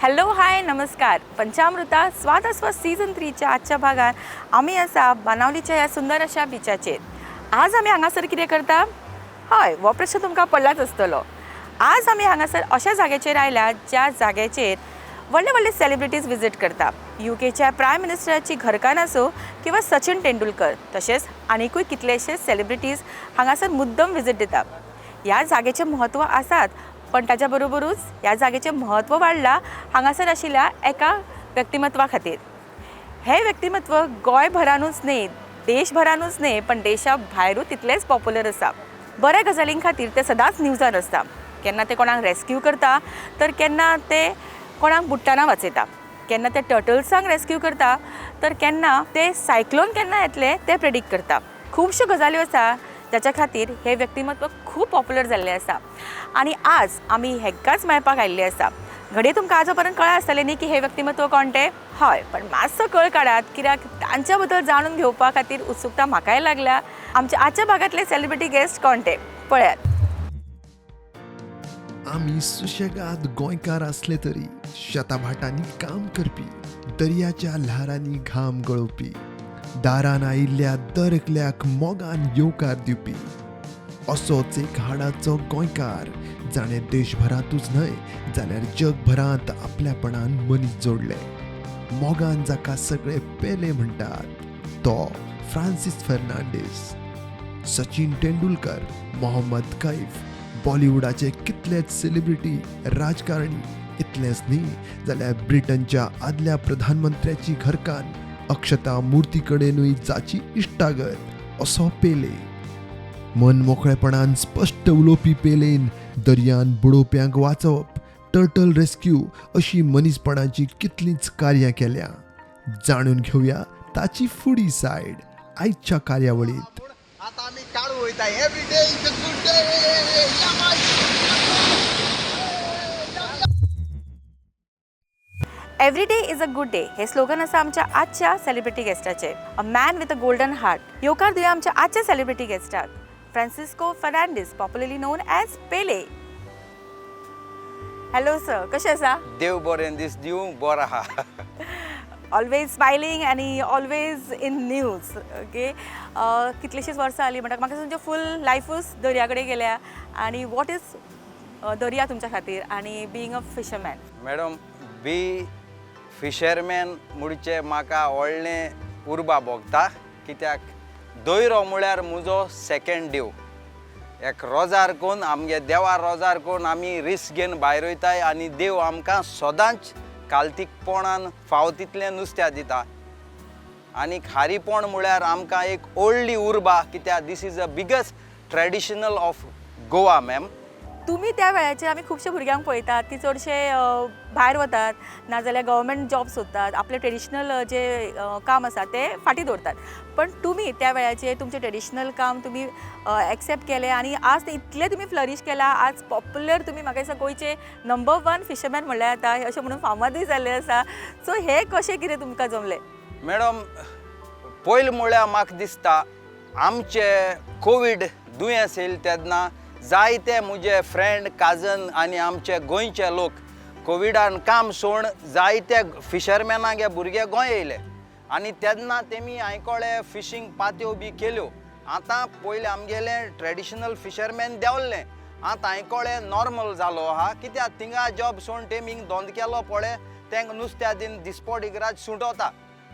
Hello, हाय, नमस्कार. पंचामृता स्वाद season 3च्या आजच्या भागात आमी आसा बाणावलीच्या ह्या सुंदर अशा बिचाचेर. आज आमी हांगासर कितें करता? हय, हो प्रश्न तुमकां पडलाच आसतलो. आज आमी हांगासर अशा जाग्याचेर आयल्या, ज्या जाग्याचेर व्हडले व्हडले सेलिब्रिटीज विजीट करता. युकेच्या प्रायम मिनिस्टराची घरकान्न आसूं किंवा सचिन तेंडुलकर, तशेंच आनिकूय कितलेशे सेलिब्रिटीज हांगासर मुद्दम विजीट दिता. ह्या जागेचें म्हत्व आसात, पण ताच्या बरोबरूच ह्या जागेचें म्हत्व वाडलां हांगासर आशिल्ल्या एका व्यक्तिमत्वा खातीर. हें व्यक्तिमत्व गोंयभरानूच न्हय, देशभरानूच न्हय, पण देशा भायरूय तितलेंच पॉप्युलर आसा. बऱ्या गजालीं खातीर ते सदांच न्यूजार आसता. केन्ना ते कोणाक रेस्क्यू करता, तर केन्ना ते कोणाक बुडटाना वाचयता, केन्ना ते टर्टल्सांक रेस्क्यू करता, तर केन्ना ते सायक्लोन केन्ना येतले ते प्रेडिक्ट करता. खुबश्यो गजाल्यो आसा जाच्या खातीर हें व्यक्तिमत्व खूब पॉप्युलर जाल्लें आसा आनी आज आमी हेकाच मेळपाक आयिल्ले आसा. घडये तुमकां आजा पर्यंत कळ्ळां आसतलें न्ही की हें व्यक्तिमत्व कोण तें. हय, पण मातसो कळ काडात, कित्याक तांच्या बद्दल जाणून घेवपा खातीर उत्सुकता म्हाकाय लागल्या. आमच्या आजच्या भागांतले सेलिब्रिटी गेस्ट कोण ते पळयात. आमी सुशेगाद गोंयकार असले तरी शेताभाटांनी काम करपी, दर्याच्या ल्हारांनी घाम गळोवपी, दारान आयिल्ल्या दर एकल्याक मोगान येवकार दिवपी, असोच एक हाडाचो गोंयकार, जाणें देशभरांतूच न्हय जाल्यार जगभरांत आपल्यापणान मनीस जोडले, मोगान जाका सगळे पेले म्हणटात, तो फ्रांसीस फर्नांडीस. सचिन तेंडुलकर, मोहम्मद कैफ, बॉलिवूडाचे कितलेच सेलिब्रिटी, राजकारणी, इतलेंच न्ही जाल्यार ब्रिटनच्या आदल्या प्रधानमंत्र्याची घरकान्न अक्षता मूर्ती कडेनूय जाची इश्टागत, असो पेले. मन मोकळेपणान स्पश्ट उलोवपी पेलेन दर्यान बुडोवप्यांक वाचोवप, टर्टल रेस्क्यू अशी मनीसपणाची कितलींच कार्यां केल्या. जाणून घेवया ताची फुडी सायड आयच्या कार्यावळीत. आता आमी काडू वयता. Every day is a good day. "Every day is a good day" hey slogan आसा आमच्या आजच्या celebrity गेस्टाचे. A man with a golden heart. येवकार दिवया आमच्या आजच्या celebrity गेस्टाक, Francisco Fernandes, popularly known as Pele. Hello sir, कशें आसा? देव बरें दीस दिवं, बरो आहा. ऑलवेज स्मायलींग आनी ऑलवेज इन न्यूज. ओके, कितलीशींच वर्सां जालीं म्हणटा, म्हाका तुमचें फूल लायफूच दर्या कडेन गेल्या. आनी what is दर्या तुमच्या खातीर आनी being a fisherman? Madam, B fisherman म्हणचे म्हाका व्हडलें उर्बा भोगता, कित्याक दयरो म्हळ्यार म्हजो सेकेंड देव. एक रोजार कोन्न, आमगे देवा रोजार कोन्न आमी रिस्क घेवन भायर वयताय आनी देव आमकां सदांच कालतीकपणान फाव तितलें नुस्त्या दिता. आनी खारीपण म्हळ्यार आमकां एक व्हडली उर्बा, कित्याक this is a biggest traditional of Goa, ma'am. तुमी त्या वेळाचेर आमी खुबशे भुरग्यांक पळयतात, ती चडशे भायर वतात, नाजाल्यार गव्हर्मेंट जॉब सोदतात, आपले ट्रेडिशनल जे काम आसा ते फाटीं दवरतात. पण तुमी त्या वेळाचेर तुमचें ट्रेडिशनल काम तुमी एक्सेप्ट केलें आनी आज ते इतलें तुमी फ्लरीश केलां. आज पॉप्युलर तुमी, म्हाका दिसता गोंयचे नंबर वन फिशरमॅन म्हणल्यार जाता अशें म्हणून फामादूय जाल्लें आसा. सो हें कशें कितें तुमकां जमलें? मॅडम, पयलीं म्हळ्यार म्हाका दिसता, आमचे कोवीड दुयेंस येयलें तेन्ना जायते म्हजे फ्रेंड, काजन आनी आमचे गोंयचे लोक कोविडान काम सोड जायते फिशरमॅनांगे भुरगे गोंय येयले आनी तेन्ना तेमी हांवें कळ्ळें फिशींग पात्यो बी केल्यो. आतां पयलीं आमगेले ट्रेडिशनल फिशरमॅन देंवल्ले. आतां हांवें कळ्ळें नॉर्मल जालो आहा, कित्याक थिंगा जॉब सोड तेमी धंदो केलो पळय, तेंका नुस्त्या दिन दिसपोट इगराज सुटोता.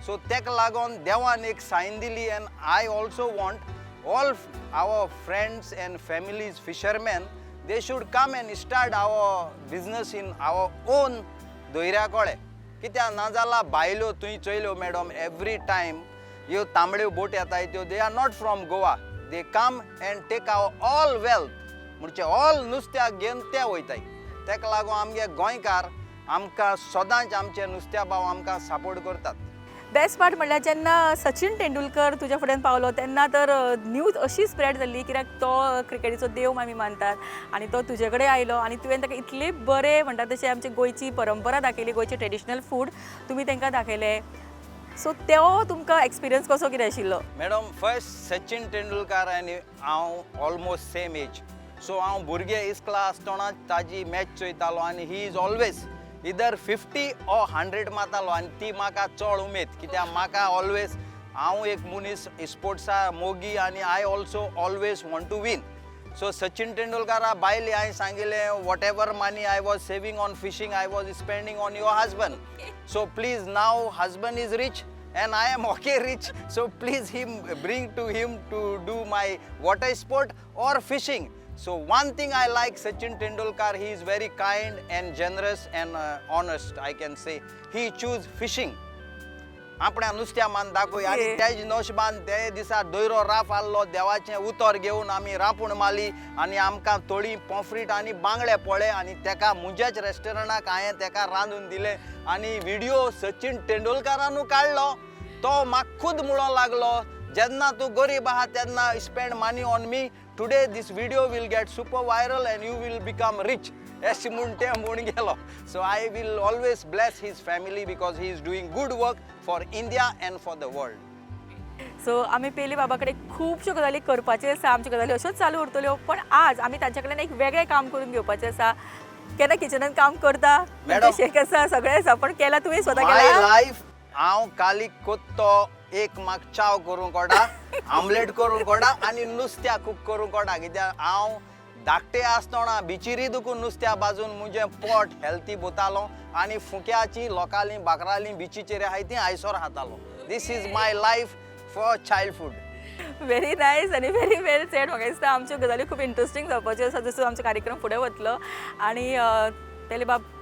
सो तेका लागून देवान एक सायन दिली and I also want all our friends and families fishermen, they should come and start our business in our own दर्या कडेन, कित्याक नाजाल्यार बायलो तुवें चोयल्यो मॅडम, एवरी टायम ह्यो तांबड्यो बोट येताय त्यो, they are not from Goa. They come and take our all wealth, म्हणजे ऑल नुस्त्याक घेवन ते वयताय. तेका लागून आमगे गोंयकार आमकां सदांच आमचे नुस्त्या भाव आमकां सपोर्ट करतात. बेस्ट पार्ट म्हणल्यार जेन्ना सचिन तेंडुलकर तुज्या फुड्यान पावलो, तेन्ना तर न्यूज अशी स्प्रेड जाल्ली, कित्याक तो क्रिकेटीचो देव आमी मानतात आनी तो तुजे कडेन आयलो आनी तुवें ताका इतले बरे म्हणटा तशें आमची गोंयची परंपरा दाखयली, गोंयचे ट्रेडिशनल फूड तुमी तांकां दाखयले. सो तो तुमकां एक्सपिरियन्स कसो कितें आशिल्लो? मॅडम, फर्स्ट सचिन तेंडुलकर आनी हांव ऑलमोस्ट सेम एज. सो हांव भुरगे इस्कला आसतना ताजी मॅच चोयतालो आनी he is always इधर 50 ओ 100 मारतालो आनी ती म्हाका चड उमेद कित्याक म्हाका ऑलवेज हांव एक मनीस स्पोर्ट्सा मोगी आनी I also always want to win. So Sachin तेंडुलकारा बायले हांवें सांगिल्लें, whatever money I was saving on fishing, I was spending on your husband. So please, now husband is rich and I am okay rich, so please him bring to him to do my water sport or fishing. So one thing I like Sachin Tendulkar, he is very kind and generous and honest, I can say. He choose fishing. आपण्या नुस्त्या मान दाखय आनी तेज नशिबान ते दिसा दोयरो Ralph आहलो. देवाचें उतर घेवन आमी रांपूण मारली आनी आमकां तोळी पोफ्रीट आनी बांगडे पळय आनी तेका म्हज्याच रेस्टॉरंटाक हांवें तेका रांदून दिलें आनी व्हिडियो सचिन तेंडुलकारानू काडलो. तो म्हाका खूद म्हणूंक लागलो, जेन्ना तूं गरीब आहा तेन्ना spend money on me, today this video will get super viral and you will become rich, अशें म्हूण तें म्हूण गेलो. So I will always bless his family because he is doing good work for India and for the world. So आमी पेले बाबा कडेन खुबश्यो गजाली करपाच्यो आसा, आमच्यो गजाली अश्योच चालू उरतल्यो, पण आज आमी तांच्या कडल्यान एक वेगळें काम करून घेवपाचें आसा. केन्ना किचनान काम करता? मॅडम. शेक आसा, सगळें आसा, पण केला तुवें स्वता? माय केला लायफ हांव काली कोत्तो एक म्हाका चाव करूंक कोडा, आमलेट करूंक कोडा आनी नुस्त्या कूक करूंक कोडा, कित्याक हांव धाकटे आसतना बिचिरी दुखून नुस्त्या बाजून म्हजें पोट हेल्थी बोतालो आनी फुक्याची लोकांली बाकराली बिचीचेर आहाय ती आयसोर खातालो. This is my life for childhood. Very nice आनी व्हेरी वेल सेड. म्हाका दिसता आमच्यो गजाली खूब इंट्रस्टींग जावपाच्यो आसा जसो आमचो कार्यक्रम फुडें वतलो. आनी पेले बाब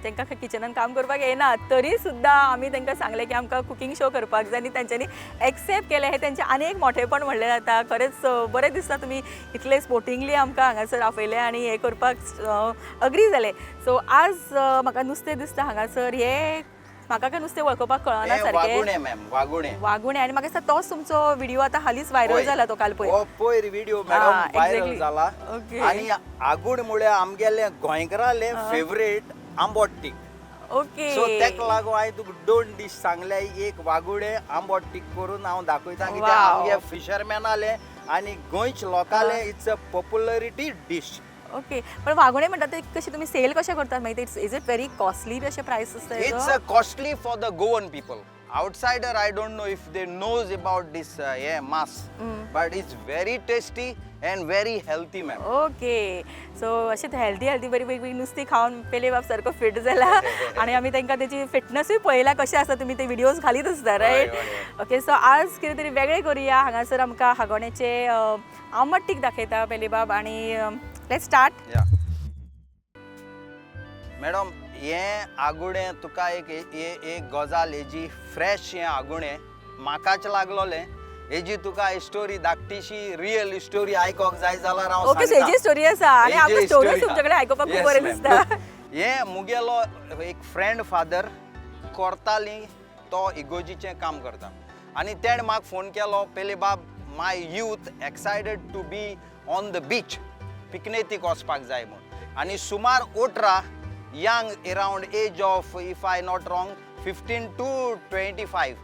तांकां किचनान काम करपाक येना तरी सुद्दां आमी तांकां सांगलें की आमकां कुकींग शो करपाक जाय आनी तांच्यांनी एक्सेप्ट केलें, हें तेंचें आनी एक मोठेपण म्हणलें जाता. खरेंच बरें दिसता तुमी इतले स्पोर्टिंगली आमकां हांगासर आपयलें आनी हें करपाक अग्री जाले. सो आज म्हाका नुस्तें दिसता हांगासर, हें म्हाका काय नुस्तें वळखुपाक कळना सारकें. वागुणे मॅम, वागुणे. वागुणे. आनी म्हाका दिसता तोच तुमचो व्हिडिओ आतां हालींच व्हायरल जाला तो काल पयर. हो पयर व्हिडिओ मॅडम व्हायरल जाला. आनी आगूण म्हळ्यार आमगेले गोंयकाराले फेवरेट आंबट तीख. सो तेका लागून हांवें तुका दोन डीश सांगले, एक वागुणे आंबट तीख करून हांव दाखयता, कित्याक आमगे फिशरमॅनाले आनी गोंयच्या लोकांले it's a popularity dish. Okay, पण वागुणे म्हणटात ते कशें तुमी सेल कशें करतात मागीर? It's is it very costly बी अशें प्रायस आसता? It's a costly for the Goan people. Outsider, I don't know if they knows about this hey mass, but it's very tasty and very healthy, ma'am. Okay, so अशें healthy healthy बरी वेगवेगळी नुस्तीं खावन पेले बाब सारको फिट जाला आनी आमी तांकां तेची फिटनसूय पळयला कशें आसा, तुमी ते व्हिडियोज घालीत आसता, रायट? हय, हय. ओके, सो आज कितें तरी वेगळें करुया. हांगासर आमकां हागवण्याचे आमट तीख दाखयता पेले बाब आनी let's start. या मॅडम, हें आगुडें तुका एक एक गजाल हेजी फ्रेश, हें आगुणें म्हाकाच लागलोलें. हेजी तुका स्टोरी धाकटीशी रियल स्टोरी आयकोंक जाय जाल्यार हांव ओके, सो सांगता. हेजी स्टोरी आसा आनी हेजी आमकां स्टोरी story. तुमचे कडेन आयकुपाक खूब Yes, बरें ma'am. दिसता. Look, हें मुगेलो एक फ्रेंड फादर कोर्ताली, तो इगोजीचें काम करता आनी तेणें म्हाका फोन केलो, पेले बाब, my youth excited to be on the beach, पिकनिकेक वचपाक जाय म्हूण. आनी सुमार 18 young, around age of, if I not wrong, 15 to 25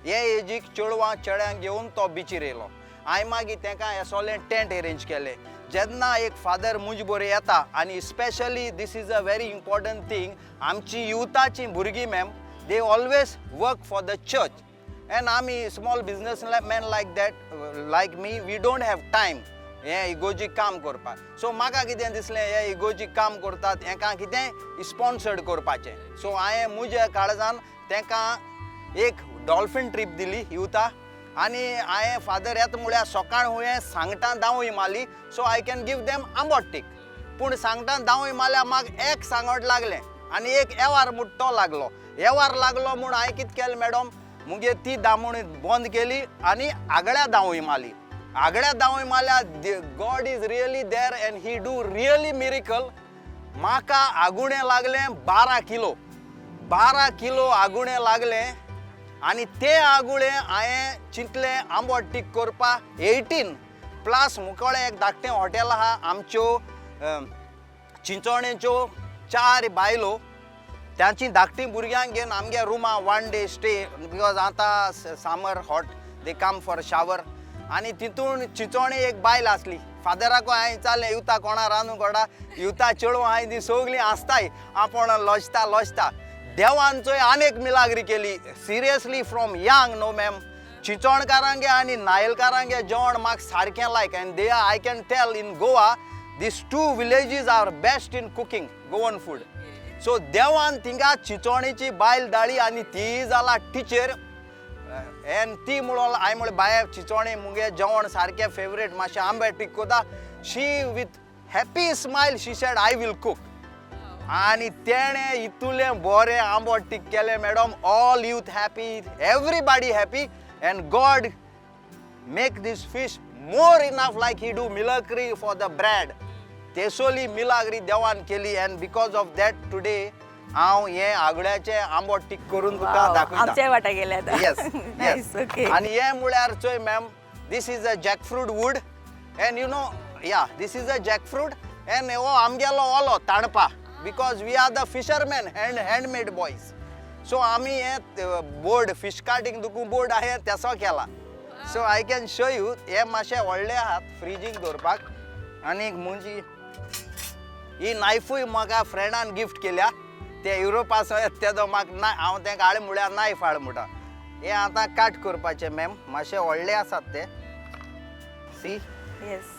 हे एजीक चेडवां चेड्यांक घेवन तो बिचीर येयलो. हांवें मागीर तेंकां हेसोलें टेंट अरेंज केलें. जेन्ना एक फादर मुज बरोबर येता आनी specially this is a very important thing, आमची युथाची भुरगीं ma'am, they always work for the church and आमी small business man like that, like me, we don't have time हें इगोजी काम करपाक. सो म्हाका कितें दिसलें, हे इगोजी काम करतात, हेंकां कितें स्पॉन्सर्ड करपाचें. सो हांवें म्हज्या काळजान तेंकां एक डॉल्फीन ट्रीप दिली युथा. आनी हांवें फादर येता म्हळ्यार सकाळ हुंयें सांगटां दावूय मारली, so I can give them आंबट तीख. पूण सांगटां दावूय मारल्यार म्हाका एक सांगट लागलें आनी एक एवार म्हूण तो लागलो. एवार लागलो म्हूण हांवें कितें केलें मॅडम, मुगे ती दामोणी बंद केली आनी आगळ्या दावूय मारली. आगळ्या दावूय मारल्यार God is really there and he do really miracle. म्हाका आगुणें लागलें 12 किलो, 12 किलो आगुणें लागलें. आनी ते आगुळे हांवें चिंतलें आंबट तीख करपाक. 18 प्लस मुकोळे एक धाकटें हॉटेल आहा आमच्यो, चिंचोणेच्यो चार बायलो तांची धाकटी भुरग्यांक घेवन आमगे Ruma one day stay, because आतां summer hot, they come for shower. आनी तितून चिंचोणे एक बायल आसली. फादराको हांवें विचारलें युता कोणा रांदूंक कोडा युता चेडवां हांवें ती सगळीं आसताय आपूण लजता लजता. देवान चोय आनीक मिलाग्री केली seriously from young no ma'am. चिंचोणकारांगे आनी नायलकारांगे जेवण म्हाका सारकें like and they I can tell in Goa these two villages are best in cooking Goan food. So देवान थिंगा चिंचोणीची बायल दाळी आनी ती जाला टिचर एन ती म्हणून हांवें म्हणलें बाये चिंचोणी मुगे जेवण सारकें फेवरेट मातशें आंबे टीक कोता. She with happy smile she said I will cook. आनी तेणें इतुलें बरें आंबो टीक केलें madam. All youth happy, everybody happy and God make this fish more enough like he do Milagre for the bread. तेसोली Milagre देवान केली and because of that today हांव हें आगळ्याचें आंबो टीक करून तुका दाखयता. आमच्याय वाटा गेले आता. Yes. Nice, okay. आनी हें म्हळ्यार चोय ma'am, this is a jackfruit wood and you know yeah this is a jackfruit and हो आमगेलो ओलो ताणपा because we are the fisherman hand handmade boys. So आमी हें बोर्ड फिश कार्टींग दुकू बोर्ड आहे तेसो केला. So I can show you. हे मातशे व्हडले आहात फ्रिजीक दवरपाक. आनी मुंजी ही नायफूय म्हाका फ्रेंडान गिफ्ट केल्या. ते युरोपा तेदो म्हाका ना हांव तेंका हाड म्हळ्यार नायफ हाड म्हणटा. हे आतां काट करपाचें मॅम, मातशे व्हडले आसात ते. सी. येस.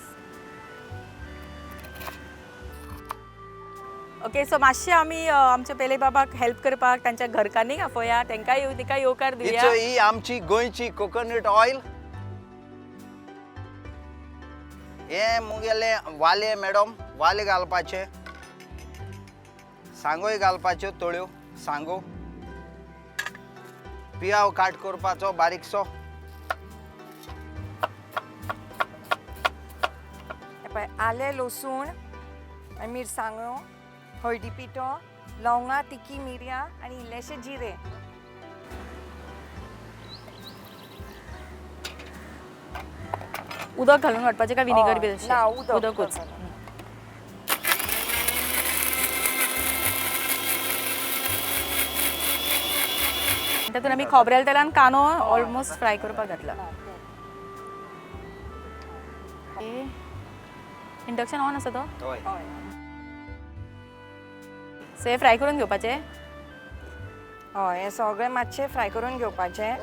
ओके, सो मातशें आमी आमच्या पेले बाबाक हेल्प करपाक तांच्या घरकान्नीक आपोवया, तांकां तिका येवकार दिवया. ही आमची गोंयची कोकोनट ऑयल. हे मुगेले वाले मॅडम, वाले घालपाचे, सांगोय घालपाच्यो तळ्यो सांगो, पियाव काट करपाचो बारीकसो. पळय आलें, लसूण, मिरसांगो, हळदी पिठो, लवंगां, तिखी मिरयां आनी इल्लेशें जिरें. उदक घालून वाटपाचें काय विनेगर बी तशें? ना, उदक. उदकूच. तातूंत आमी खोबरेल तेलान कांदो ऑलमोस्ट फ्राय करपाक घातला. इंडक्शन ऑन आसा तो? हय. हय. सो हे फ्राय करून घेवपाचें. हय, हें सगळें मातशें फ्राय करून घेवपाचें.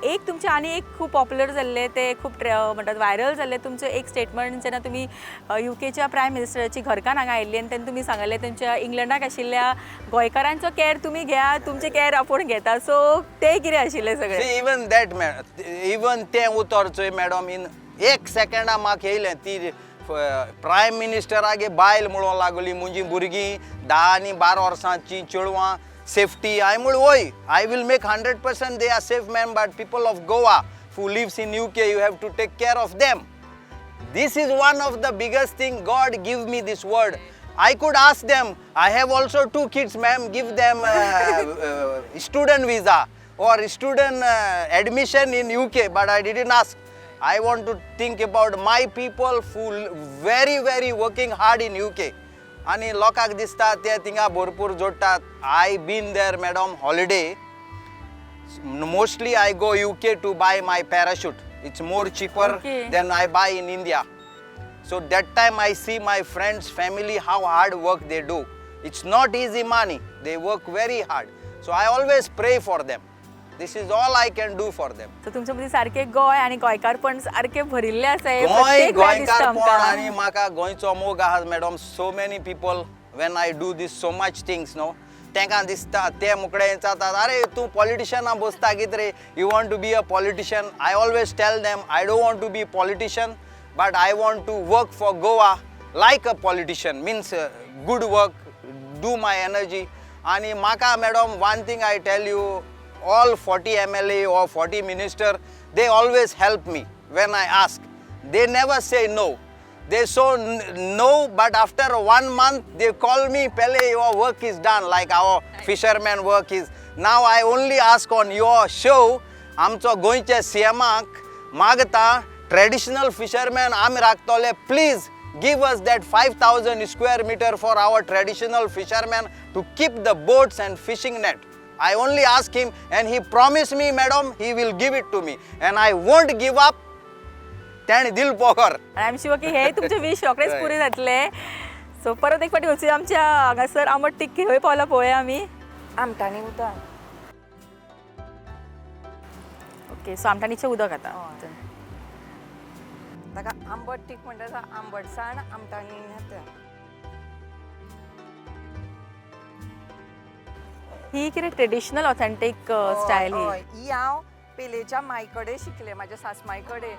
एक तुमचें आनी एक खूब पॉप्युलर जाल्लें, तें खूब म्हणटात व्हायरल जाल्लें तुमचें एक स्टेटमेंट, जेन्ना तुमी युकेच्या प्रायम मिनिस्टराची घरकान्न हांगा आयिल्ली आनी तेन्ना तुमी सांगलें तुमच्या इंग्लंडाक आशिल्ल्या गोंयकारांचो कॅर तुमी घेया, तुमचें कॅर आपूण घेता. सो तें कितें आशिल्लें सगळें? इवन that even तें उतर चोय मॅडम, इन एक सेकेंडा म्हाका येयलें. ती प्रायम मिनिस्टरागे बायल म्हणूंक लागली मुजी भुरगीं 10 आनी 12 वर्सांची चेडवां सेफ्टी. हांवें म्हणलें वय I will make 100% they are safe ma'am, but people of Goa who lives in UK you have to take care of them. This is one of the biggest thing God give me this word. I could ask them, I have also 2 kids ma'am, give them student visa or student admission in UK, but I didn't ask. I want to think about my people who very very working hard in UK. आनी लोकांक दिसता ते थिंगा भरपूर जोडटात. I been there madam holiday. Mostly I go UK to buy my parachute. It's more cheaper than I buy in India. So that time I see my friends, family, how hard work they do. It's not easy money. They work very hard. So I always pray for them. This is all I can do for them. So तुमच्या मदीं सारकें गोंय आनी गोंयकारपण सारकें भरिल्लें आसा हें गोंय प्रत्येक वेळार दिसता गोंयकारपण आमकां. आनी म्हाका गोंयचो मोग आहा madam. So many people when I do this so much things no, तांकां दिसता ते मुकडे विचारतात अरे तूं पॉलिटिशना बसता कितें रे, you want to be a politician. I always tell them I don't want to be politician, but I want to work for Goa like a politician, means good work, do my energy. आनी म्हाका madam one thing I tell you, all 40 MLA or 40 minister, they always help me when I ask. They never say no. They say no, but after 1 month they call me, Pele, your work is done, like our fisherman work is. Now I only ask on your show, आमचो गोंयच्या सीएमाक मागता traditional fisherman आमी राखतले, please give us that 5,000 square meter for our traditional fishermen to keep the boats and fishing net. I only ask him and he promised me, madam, he will give it to me. And I won't give up. तेणें दिल पोखर. आनी आम sure की हे तुमचे wish रोखडेच पुरे जातले. सो परत एक फावटी वचूया आमच्या हांगासर आंबट तीख खंय पावला पळोवया आमी. आमटाणी उदक. ओके, सो आमटाणीचें उदक आतां. ताका आंबट तीख म्हणटा, आंबटसाण आमटाणी जाता. ही कितें ट्रेडिशनल ऑथेंटीक स्टायल ही? हय, ही हांव पेलेच्या माय कडेन शिकलें, म्हाज्या सासमाय कडेन.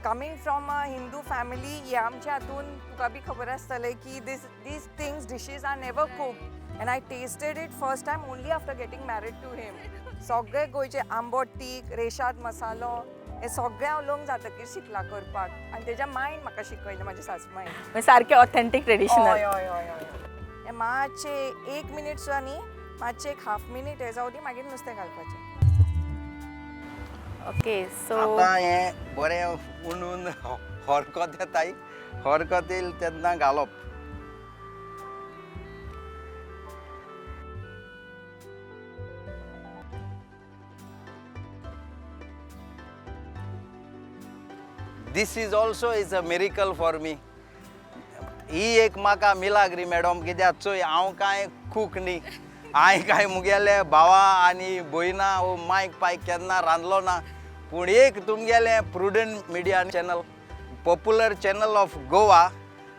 Coming from a Hindu family, हे आमच्या हातून तुका बी खबर आसतलें की these things dishes are never cook, and I tasted it first time only after getting married to him. सगळे गोंयचे आंबट तीख, रेशाद मसालो, हे सगळें हांव लग्न जातकीर शिकलां करपाक, आनी तेज्या मायन म्हाका शिकयलें, म्हाज्या सासमायन. म्हणजे सारकें ऑथेंटीक ट्रेडिशनल. हय हय हय हय. हें मातशें एक मिनीट सुद्दां न्ही, मातशें एक हाफ मिनीट हें जावं दी, मागीर नुस्तें घालपाचें. ओके, सो आतां हें बरें उंडून हरकत येताय, हरकत येयल तेन्ना घालप. This is also is a miracle for me. ही एक म्हाका मिलाग्री मॅडम, कित्याक चोय हांव कांय कूक न्ही, हांवें कांय मुगेले भावा आनी भयणा वो मायक पायक केन्ना रांदलो ना, पूण एक तुमगेलें Prudent media channel, popular channel of Goa,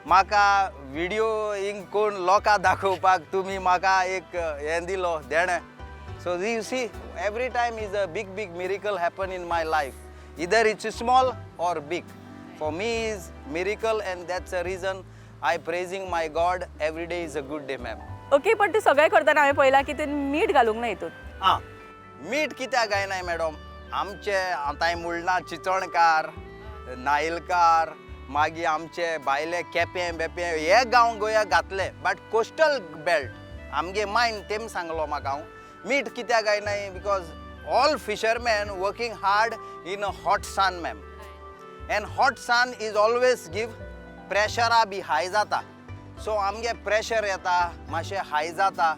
म्हाका विडियो हिंग कोण लोकां दाखोवपाक तुमी म्हाका एक हें दिलो देणें. So you see, every time is a big big miracle happen in my life, either it's small or big. For me is miracle, and that's a reason I praising my God every day is a good day, ma'am. Okay, पण ते सगळें करतना हांवें पळयलां की ते मीठ घालूंक ना हितून. आं, मीठ कित्याक घायनाय मॅडम? आमचे आतां मुळना चिचणकार, नायलकार, मागीर आमचे भायले केपें बेपें हे गांव गोंया घातले, बट कोस्टल बेल्ट आमगे मायन तेम सांगलो म्हाका हांव मीठ कित्याक घायनाय, because all fishermen working hard in a hot sun, ma'am, and hot sun is always give प्रेशरा B हाय जाता. सो आमगे प्रेशर येता मातशें हाय जाता,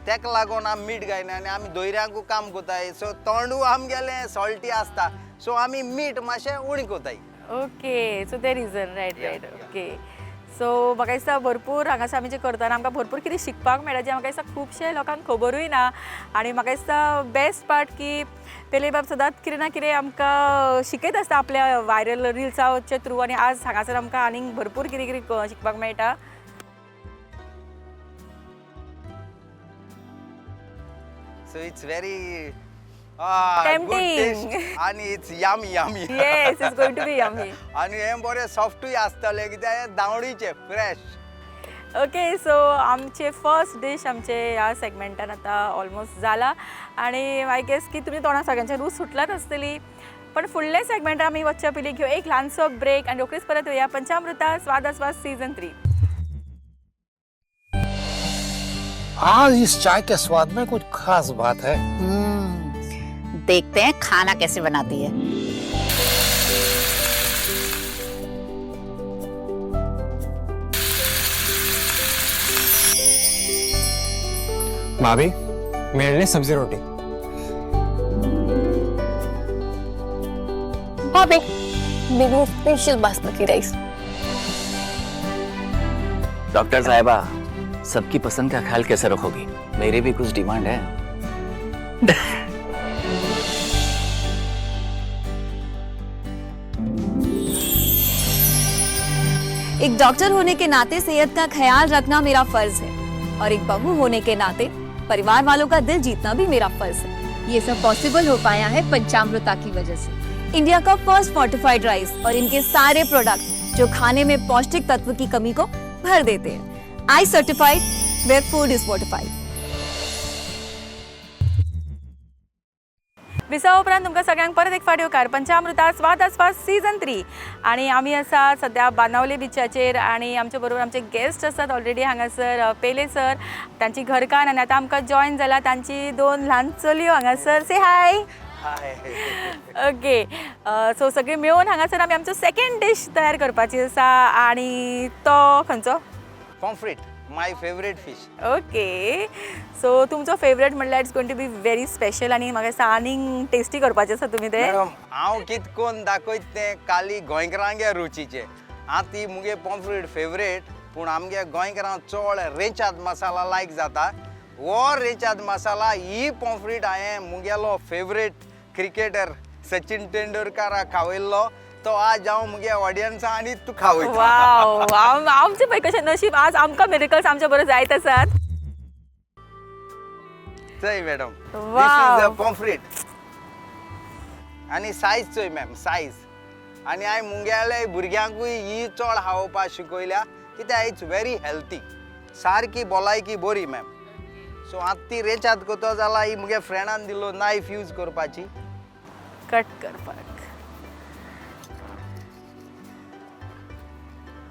तेका लागून आमी मीठ घायना आनी आमी दोयऱ्यांकू काम कोताय, सो तोंडू आमगेलें सॉल्टी आसता, सो आमी मीठ मातशें उणें कोताय. ओके, सो ते reason, right right. Okay, so म्हाका दिसता भरपूर हांगासर आमी जें करतना आमकां भरपूर कितें शिकपाक मेळटा, जें म्हाका दिसता खुबशे लोकांक खबरूय ना. आनी म्हाका दिसता बेस्ट पार्ट की पेले बाब सदांच कितें ना कितें आमकां शिकयत आसता आपल्या वायरल रिल्साचे थ्रू, आनी आज हांगासर आमकां आनीक भरपूर कितें कितें शिकपाक मेळटा. So it's very Tempting. आनी it's yummy yummy. Yes, it's going to be yummy. आनी हें बरें सॉफ्टूय आसतलें, कित्याक हें दावणीचें फ्रेश. ओके, सो आमचे फर्स्ट डीश आमचे ह्या सेगमेंटान आतां ऑलमोस्ट जाला, आनी I guess की तुमी तोंडाक सगळ्यांच्या रूच सुटलाच आसतली. पण फुडल्या सेगमेंटान आमी वचच्या पयलीं घेवया एक ल्हानसो ब्रेक आनी रोखडीच परत येवया पंचामृता स्वाद आस्वाद सीजन 3. आज इस चाय के स्वाद में कुछ खास बात है. देखते हैं खाना कैसे बनाती है. भाभी, मेरे लिए सब्जी रोटी. भाभी, मेरे स्पेशल बासमती राइस. डॉक्टर साहिबा, सबकी पसंद का ख्याल कैसे रखोगी? मेरी भी कुछ डिमांड है. एक डॉक्टर होने के नाते सेहत का ख्याल रखना मेरा फर्ज है, और एक बहू होने के नाते परिवार वालों का दिल जीतना भी मेरा फर्ज है. ये सब पॉसिबल हो पाया है पंचामृता की वजह से. इंडिया का फर्स्ट फोर्टिफाइड राइस और इनके सारे प्रोडक्ट जो खाने में पौष्टिक तत्व की कमी को भर देते हैं. I certified, where food is fortified. विसवा उपरांत तुमकां सगळ्यांक परत एक फावट येवकार पंचामृता स्वाद आस्वाद सीजन 3. आनी आमी आसा सद्या बानावले बिचाचेर, आनी आमचे बरोबर आमचे गेस्ट आसात ऑलरेडी हांगासर, पेले सर, तांची घरकान्न, आनी आतां आमकां जॉयन जाला तांची 2 ल्हान चलयो हांगासर. से हाय. हाय. ओके, सो सगळीं मेळून हांगासर आमी आमचो सेकेंड डीश तयार करपाची आसा, आनी तो खंयचो? Pomfret. My favourite fish. Okay, so तुमचो फेवरेट म्हणल्यार it's going to be very special आनी म्हाका दिसता आनीक टेस्टी करपाचें आसा तुमी तें. मॅडम, हांव कित कोन्न दाखयत तें काली गोंयकारांगे रुचीचें. आतां ती मुगे पॉम्फ्रेट फेवरेट, पूण आमगे गोंयकारांक चड रेंचाद मसाला लायक जाता. हो रेंचाद मसाला ही पॉम्फ्रेट हांवें मुगेलो फेवरेट क्रिकेटर सचिन तेंडुलकराक खावयल्लो, तो आज हांव मुगे ऑडियन्सा आनी तूं खावयता. वाव, आमचें पळय कशें नशीब, आज आमकां मिरेकल्स आमच्या बरोबर जायत आसात. चोय madam, this is a pomfret आनी सायज चोय मॅम, सायज. आनी हांवें मुगेले भुरग्यांकूय ही चड खावोवपाक शिकयल्या, कित्याक it's very healthy, सारकी भलायकी बरी मॅम. सो आतां ती रेंचाद करतो जाल्यार ही मुगे फ्रेंडान दिलो नायफ यूज करपाची, कट करपाक.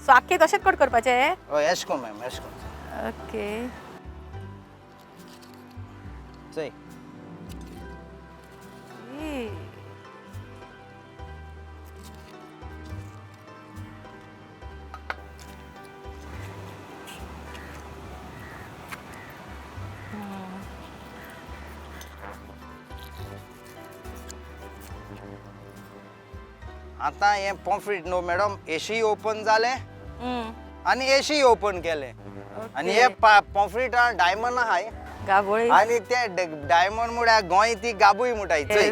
सो आख्खे तशेंच कट करपाचें? हय, एश कोन मॅम, एश कोन. ओके. चोय. आतां हें पॉम्फ्रेट न्हू मॅडम, एशी ओपन जालें आनी एशी ओपन केलें आनी हे पॉम्फ्रेटा डायमंड आहाय गाबोळी आनी ते डायमंड म्हळ्यार गोंय ती गाबूय म्हणटाय. चोय,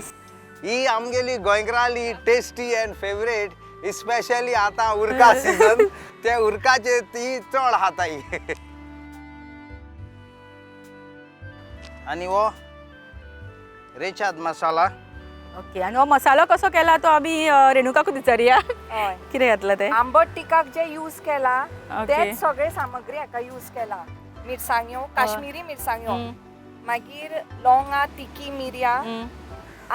ही आमगेली गोंयकारांली टेस्टी एंड फेवरेट, स्पेशली आतां उरका सिजन, ते उरकाचे ती चड खाताय. आनी हो रेचाद मसाला. ओके, आनी हो मसालो कसो केला तो आमी रेणुकाकूच विचारया, कितें घातलां तें? आंबट टिकाक जे यूज केला तेच सगळे सामग्री हाका यूज केला. मिरसांग्यो, काश्मीरी मिरसांग्यो, मागीर लवंगां, तिखी मिरयां,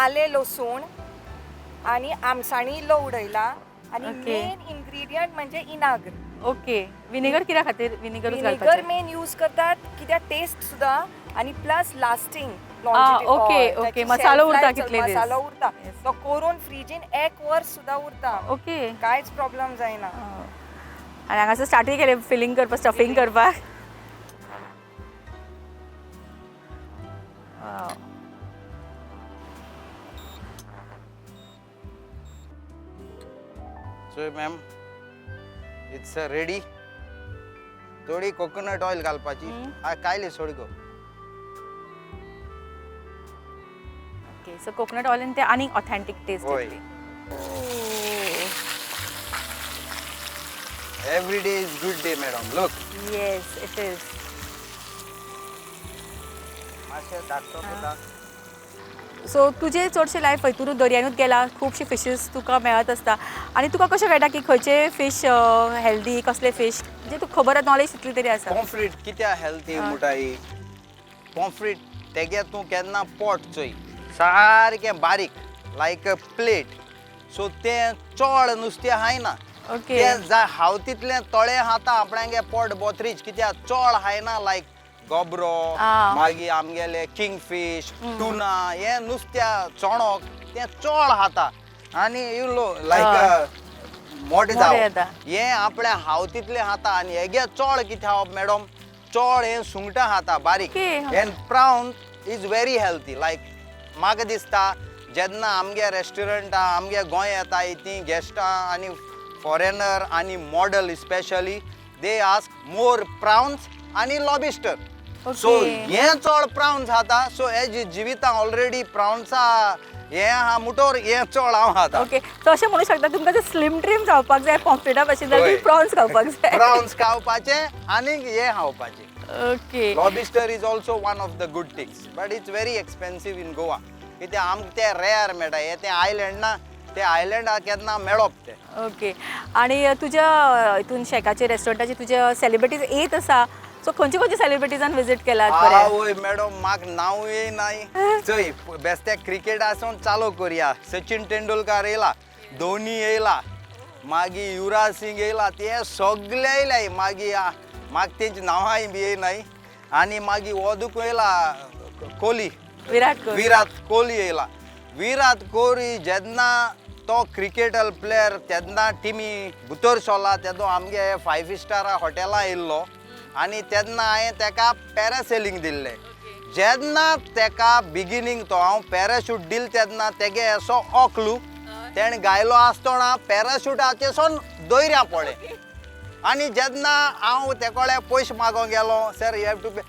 आलें लसूण आनी आमसाणी इल्लो उडयला आनी मेन इन्ग्रिडियंट म्हणजे इनाग्र. ओके, विनेगर कित्या खातीर? विनेगर विनेगर मेन यूज करतात कित्याक टेस्ट सुद्दां आनी प्लस लास्टिंग. ओके ओके, मसालो उरता कितले दीस? मसालो उरता, तो करून फ्रिजीन एक वर्स सुद्दां उरता. ओके, कांयच प्रॉब्लम जायना. आनी हांगासर स्टार्टूय केलें फिलींग करपाक, स्टफींग करपाक. So ma'am, it's ready. थोडी कोकोनट ऑयल घालपाची, कायली सोड गो. ओके, सो कोकोनट ऑयलान ते आनीक ऑथेंटीक टेस्ट येतली. Every day is good day madam, look. Yes, it is. मातशें धाकटो कोता. सो तुजें चडशें लायफ हितूनच दर्यानूच गेला, खुबशे फिशीस तुका मेळत आसता आनी तुका कशें कळटा की खंयचे फिश हेल्दी, कसले फिश, म्हणजे तुका खबर नॉलेज तितली तरी आसा? पॉम्फ्रेट कित्याक हेल्दी म्हणटाय? पॉम्फ्रेट तेगे तूं केन्ना पोट चोय, सारकें बारीक लायक अ प्लेट. सो तें चड नुस्तें खायना. तें जाय हांव तितलें तळें खाता आपणागे पोट बोथरीच, कित्याक चड खायना. लायक गोबरो, मागीर आमगेले किंगफीश, टुना, हें नुस्त्या चणक तें चड खाता. आनी you लायक मोटें जावप हें आपल्या हांव तितलें खाता. आनी हेगे चड कितें खावप मॅडम, चड हें सुंगटां खाता बारीक. And prawn is very healthy. Like म्हाका दिसता जेन्ना आमगे रेस्टॉरंटां आमगे गोंय येताय तीं गेस्टां आनी फॉरेनर आनी model specially, they ask more prawns आनी लॉबिस्टर. सो हें चड प्रावन्स खाता. सो हे जिवितां ऑलरेडी प्रावन्सा हें आहा मुटोर हें चड हांव खाता. ओके, सो अशें म्हणूं शकता तुमकां जर स्लिम ट्रीम जावपाक जाय पॉम्फ्रेटा भाशेन जाल्यार प्रावन्स खावपाक जाय. प्रावन्स खावपाचें आनी हें खावपाचें. Okay. Lobster is also one of the good things, but it's very expensive in Goa. कित्याक आमकां तें रेयर मेळटा, हें तें आयलँड ना, ते आयलँडार केन्ना मेळप तें. ओके, आनी तुज्या हितून शेकाचे रेस्टॉरंटाचे तुज्या सेलिब्रिटीज येत आसा, सो खंयचे खंयचे सेलिब्रिटीजान विजीट केला? आवय मॅडम, म्हाका नांवूय नाय. चोय, बेस्ते क्रिकेट आसून चालू करया. सचिन तेंडुलकर येयला, धोनी येयला, मागीर युवराज सिंग येयला, ते सगळे येयले. मागीर म्हाका तेंची नांवांय बी येयनाय. आनी मागीर हो दुखू येयला कोहली, विराट कोहली येयला. विराट कोहली जेन्ना तो क्रिकेटर प्लेयर तेन्ना टिमी भितर सरला तेदो आमगे 5 स्टार हॉटेलां येयल्लो आनी तेन्ना हांवें तेका पॅरासेलिंग दिल्लें. जेन्ना तेका बिगिनींग तो हांव पॅराशूट दिल तेन्ना तेगे असो ऑकलू तेणें गायलो आसतना पॅराशुटाचेसून दोयऱ्या पडलें. आनी जेन्ना हांव तेकोडे पयशे मागोंक गेलो, sir you have to pay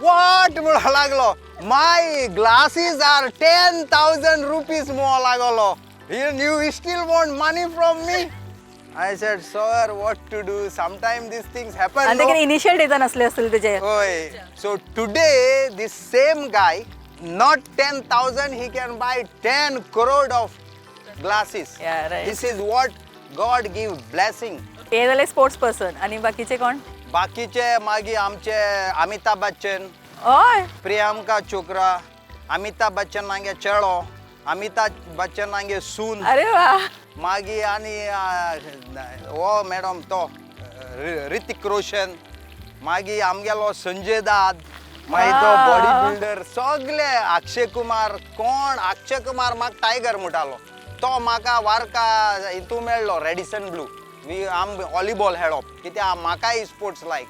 what म्हणूंक लागलो, my glasses are 10,000 rupees म्हणूंक लागलो, you still want money from me. I said sir what to do, sometime these things happen. आनी ते इनिशियल डेजान असले असतील तेजे. हय. So today this same guy not 10,000 he can buy 10 crore of glasses. This is what God give blessing. हे जाले sports person. आनी बाकीचे कोण? बाकीचे मागीर आमचे अमिताभ बच्चन, हय, प्रियंका चोप्रा, अमिताभ बच्चन हांगे चेडो, अमिताभ बच्चन हांगे सून. अरे वा. मागीर आनी हो मॅडम तो ऋतिक रोशन, मागीर आमगेलो संजय दत्त, मागीर तो बॉडी बिल्डर सगळे, अक्षय कुमार. कोण अक्षय कुमार म्हाका टायगर म्हणटालो, तो म्हाका वार्का हितू मेळ्ळो रेडिसन ब्लू, वी आम व्हॉलीबॉल खेळप कित्याक म्हाकाय स्पोर्ट्स लायक.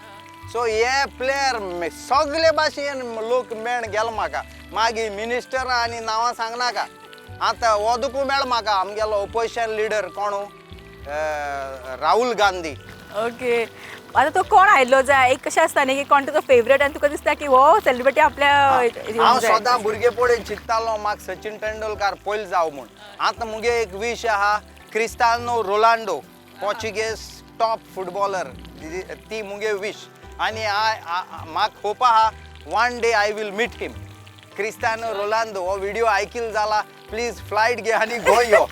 सो हे प्लेयर सगळे भाशेन लोक मेळ गेलो म्हाका. मागीर मिनिस्टर आनी नांवां सांगनाका. आतां हो दुकू मेळ म्हाका आमगेलो ओपोजिशन लिडर कोण, राहुल गांधी. ओके. आतां तो कोण आयिल्लो जाय, एक कशें आसता न्ही की कोण तुजो फेवरेट आनी तुका दिसता की हो सेलिब्रिटी आपल्या. हांव सदां भुरगेपणान चिंततालो म्हाका सचिन तेंडुलकार पयलो जावं म्हूण. आतां मुगे एक वीश आहा, Cristiano Ronaldo, Portuguese top footballer, ती मुगे वीश. आनी म्हाका होप आहा one day I will meet him. Cristiano Ronaldo हो व्हिडिओ आयकील जाला प्लीज फ्लायट घे आनी गोंय यो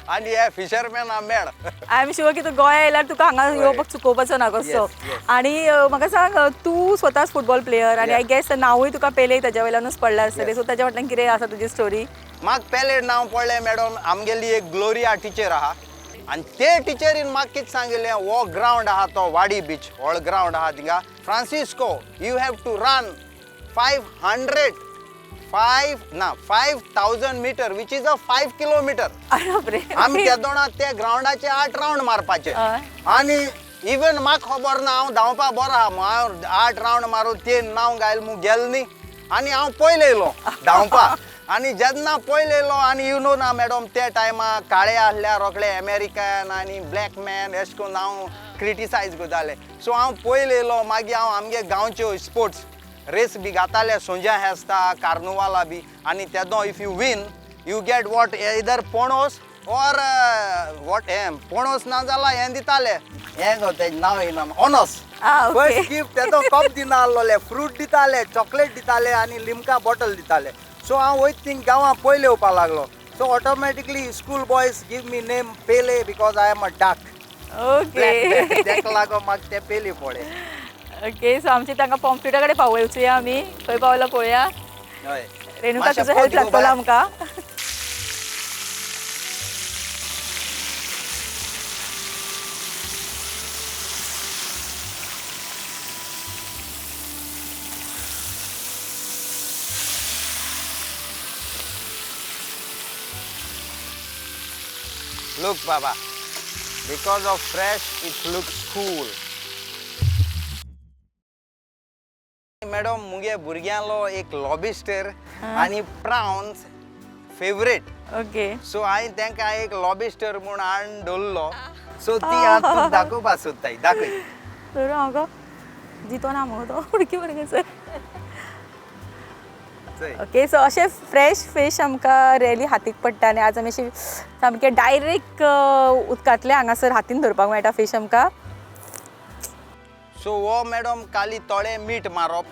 आनी हे फिशरमॅना मेळ. I am sure की तूं गोंया आयल्यार तुका हांगा येवपाक चुकोवपाचो ना कसो. आनी म्हाका सांग, तूं स्वताच फुटबॉल प्लेयर आनी I guess नांवूय तुका पेले ताज्या वयल्यानूच पडलां आसतलें, सो ताज्या फाटल्यान कितें आसा तुजी स्टोरी? म्हाका पेले नांव पडलें मॅडम, आमगेली एक ग्लोरिया टिचर आहा आनी ते टिचरीन म्हाका कितें सांगिल्लें, हो ग्रावंड आहा तो वाडी बीच व्हड ग्रावंड आहा थिंगा, Francisco you have to run 5,000 metre which is a 5 kilometre. आमी तेदोणा ते ग्रावंडाचे 8 रावंड मारपाचे. आनी इवन म्हाका खबर ना हांव धांवपा बरो आहा, हांव 8 रावंड मारून ते नांव गायल म्हूण गेल न्ही आनी हांव पयलें येयलो धांवपा. आनी जेन्ना पयलें येयलो आनी you know ना मॅडम, ते टायमा काळे आसल्यार रोखडे अमेरिकन आनी ब्लॅक मॅन अशें करून हांव क्रिटिसायज करताले. सो हांव पयलें येयलो, मागीर हांव आमगे गांवच्यो स्पोर्ट्स रेस बी घाताले, सोंज्या आसता कार्नुवाला बी, आनी तेदो if you win you get what either पोणोस or what हें पोणोस ना जाल्यार हें दिताले, हें गो तेजें नांव येना, ओनोस. फर्स्ट गिफ्ट तेदो कप दिना आहलोले, फ्रूट दिताले, चॉकलेट दिताले आनी लिमका बॉटल दिताले. सो हांव वयत थिंग गांवां पयलें येवपाक लागलो. So automatically school boys give me name Pele because I am a dark. Okay. तेका लागून म्हाका तें पेले पडलें. ओके. सो आमची तांकां पॉम्फ्रेटा कडेन पावोवया आमी, खंय पावला पळोवया. रेणुका तुजो हेल्प लागतलो आमकां. Look, Baba, because of fresh, it looks cool. Madam, मुगे भुरग्यांलो एक लॉबिस्टर आनी प्राउन्स फेवरेट. ओके. सो हांवें तांकां एक लॉबिस्टर म्हूण हाडून दवरलो. सो ती आतां दाखोवपा सोदताय, दाखय. तर हांव गो जितो ना मुगो तो उडकी मारगे सर. ओके. सो अशें फ्रेश फीश आमकां रेली हातीक पडटा आनी आज आमी अशी सामकें डायरेक्ट उदकांतले हांगासर हातीन धरपाक मेळटा फीश आमकां. सो हो मॅडम काली तोळे मीठ मारप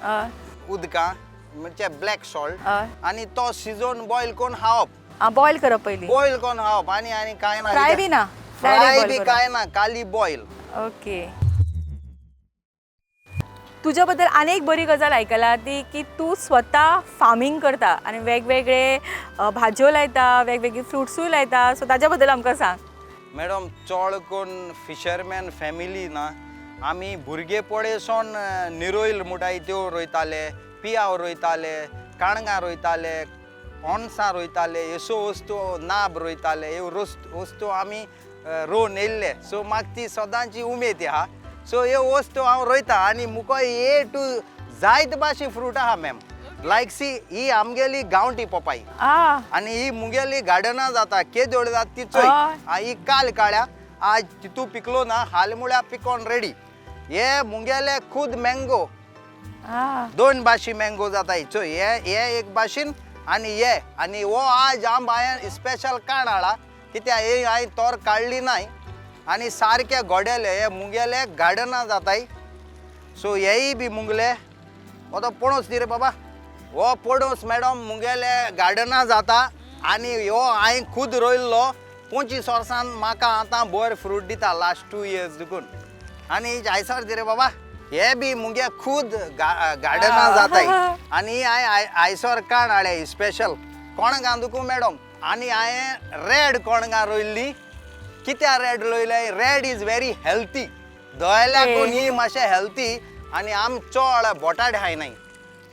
उदकां, म्हणजे ब्लॅक सॉल्ट, आनी तो शिजोवन बॉयल करून खावप. बॉयल करप पयलीं, बॉयल करून खावप आनी आनी कांय ना, फ्राय बी ना, फ्राय बी कांय ना, काली बॉयल. ओके. तुज्या बद्दल आनी एक बरी गजाल आयकला ती की तूं स्वता फार्मींग करता आनी वेगवेगळे भाजयो लायता, वेगवेगळी फ्रुट्सूय लायता, सो ताज्या बद्दल आमकां सांग. मॅडम, चड करून फिशरमॅन फॅमिली ना, आमी भुरगेपणेसून निरोयल म्हणटाय त्यो रोयताले, पियाव रोयताले, काणगां रोयताले, ओणसां रोयताले, ह्यो वस्तू नाब रोयताले, ह्यो वस्तू आमी रोवन येयल्ले. सो म्हाका ती सदांची उमेद आहा. सो ह्यो वस्तू हांव रोयता आनी मुको ए टू जायत भाशे फ्रूट आहा मॅम. लायक सी ही आमगेली गांवठी पोपाई आनी ही मुगेली गार्डना जाता, केदोळ जाता ती चोय. ही काल काळ्या आज तितू पिकलो ना, हाल मुळ्या पिकोन रेडी. हे मुगेले खुद मँगो, दोन भाशी मँगो जाता चोय. हे हे एक भाशेन आनी हे आनी हो आज आंब हांवें स्पेशल काण हाडला कित्याक हे हांवें तोर काडली नाय आनी सारके गोडेले हे मुगेले गार्डना जाताय. सो हेय बी मुगले हो तो पणस दी रे बाबा, हो पणस मॅडम मुगेले गार्डना जाता आनी हो हांवें खुद रोयल्लो 25 वर्सान म्हाका आतां बरें फ्रूट दिता लास्ट 2 इयर्स देखून. आनी जायसर दी रे बाबा, हे बी मुगे खुद गार्डना जाताय आनी हांवें आयसर काण हाडले स्पेशल कोणगां दुखू मॅडम. आनी हांवें रेड कोणगां रोयल्ली. कित्याक रेड रोयले? रेड is very healthy, दोळ्याकून ही मातशें हेल्थी आनी आम चड बोटाडे खायनाय.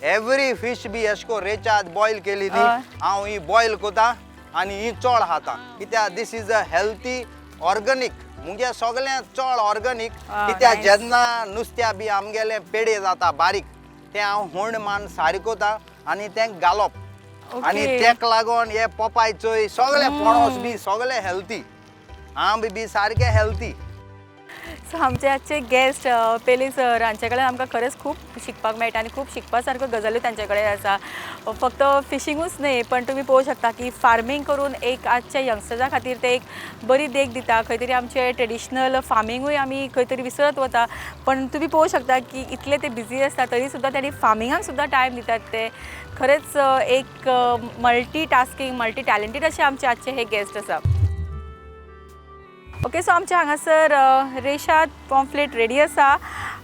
एवरी फिश बी एशको रेचाद बॉयल केली न्ही, हांव ही बॉयल कोता आनी ही चड खाता कित्याक this is a healthy organic. मुगे सगळें चड ऑर्गेनीक कित्याक जेन्ना नुस्त्या बी आमगेलें पेडे जाता बारीक तें हांव होंड मान सारी कोता आनी तें घालप आनी तेक लागून हे पोपाय चोय सगळे पणस बी सगळे हेल्थी, आंब बी सारके हेल्थी. सो आमचे आजचे गेस्ट पेले सर हांचे कडेन आमकां खरेंच खूब शिकपाक मेळटा आनी खूब शिकपा सारक्यो गजाल्यो तांचे कडेन आसा. फक्त फिशिंगूच न्हय पण तुमी पळोवंक शकता की फार्मींग करून एक आजच्या यंगस्टर्सां खातीर ते एक बरी देख दिता. खंय तरी आमचे ट्रेडिशनल फार्मिंगूय आमी खंय तरी विसरत वता, पण तुमी पळोवंक शकता की इतले ते बिजी आसता तरी सुद्दां तांणी फार्मिंगाक सुद्दां टायम दितात. ते खरेंच एक मल्टी टास्कींग मल्टी टॅलेंटेड अशे आमचे आजचे हे गेस्ट आसा. ओके, सो आमच्या हांगासर रेशाद पॉम्फ्लेट रेडी आसा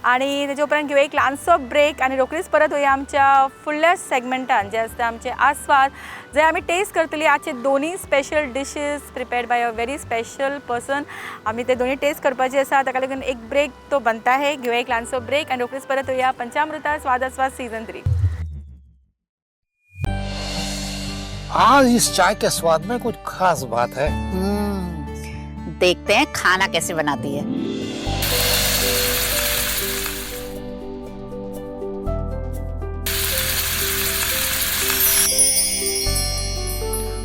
आनी तेजे उपरांत घेवया एक ल्हानसो ब्रेक आनी रोखडीच परत वया आमच्या फुडल्या सेगमेंटान जे आसता आमचे आस्वाद, जंय आमी टेस्ट करतली आजचे दोनूय special dishes prepared by a very special person. आमी ते दोनूय टेस्ट करपाचे आसा, ताका लागून एक ब्रेक तो बनता है. घेवया एक ल्हानसो ब्रेक आनी रोखडीच परत वया पंचामृता स्वाद आस्वाद सीजन 3. आज इस चाय के स्वाद में कुछ खास बात है. देखते हैं खाना कैसे बनाती है.